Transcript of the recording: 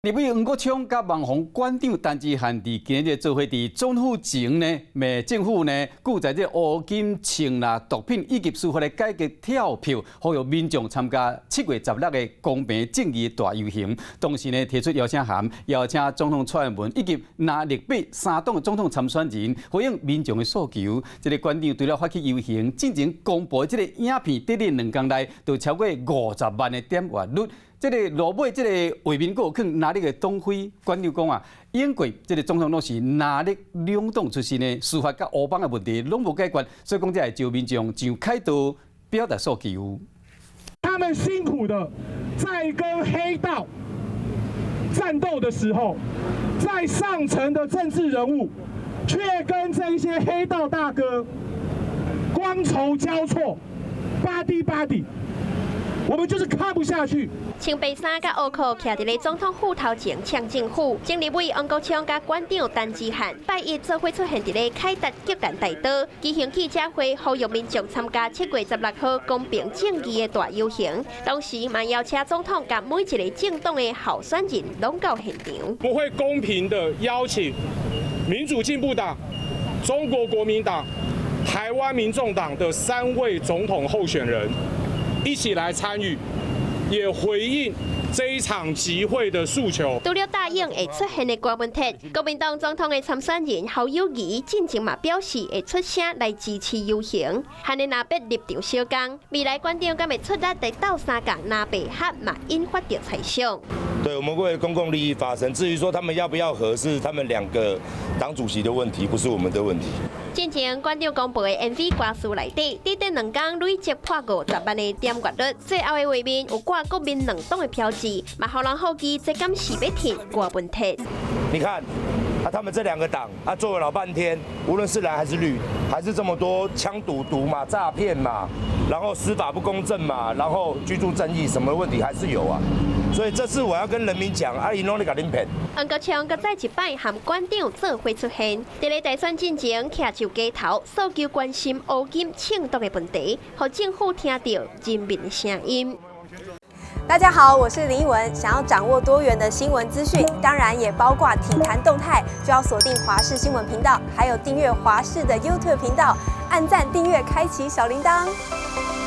立委黃國昌佮網紅館長陳之漢佇今日做伙佇總統府前呢，罵政府呢，拒在這烏金銃啦、毒品以及司法的改革跳票，呼籲民眾參加7月16的公平正義大遊行。同時呢，提出邀請函，邀請總統蔡英文以及藍綠白三黨的總統參選人回應民眾的訴求。這个館長除了發起遊行，進前公布這个影片，短短2工內就超過50萬的點閱率。這个落尾，這个畫面閣有囥藍綠的黨徽，館長講啊，英國這个總統攏是藍綠兩黨出身的，司法佮烏幫的問題攏無解決，所以講才會召民眾上凱道表達訴求。他們辛苦的在跟黑道戰鬥的時候，在上層的政治人物卻跟這些黑道大哥觥籌交錯，buddy buddy。我們就是看不下去。穿白衫佮烏褲，徛佇咧總統府頭前嗆政府。前立委黃國昌佮館長陳之漢拜一做伙出現佇咧凱達格蘭大道，舉行記者會，呼籲民眾參加7月16號公平正義的大遊行。同時，嘛邀請總統佮每一个政黨的候選人攏到現場。不會公平的邀請民主進步黨、中國國民黨、台灣民眾黨的三位總統候選人一起來參與，也回應這一場集會的訴求。除了答應會出現的郭文鐵，國民黨總統的參選人侯友宜進前嘛表示會出聲來支持遊行。按呢若欲入場相仝，未來館長敢會出力來鬥相共藍白合嘛，引發著猜想。對，我們為公共利益發聲。至於說他們要不要合，是他們兩個黨主席的問題，不是我們的問題。進前館長公布的 MV 歌詞內底，短短2工累積破50萬的點閱率，最後的畫面有掛國民兩黨的標誌，嘛予人好奇這敢是欲挺郭文鐵？你看，啊，他們這兩個黨，啊，做了老半天，無論是藍還是綠，還是這麼多槍賭毒嘛、詐騙嘛，然後司法不公正嘛，然後居住正義什麼問題還是有啊。所以這次我要跟人民講，啊，𪜶攏咧共恁騙。黃國昌閣再一擺和館長做伙出現，佇咧大選進前徛佇街頭，訴求關心烏金銃毒的問題，予政府聽著人民的聲音。大家好，我是林奕文。想要掌握多元的新聞資訊，當然也包括體壇動態，就要鎖定華視新聞頻道，還有訂閱華視的 YouTube 頻道，按讚、訂閱、開啟小鈴鐺。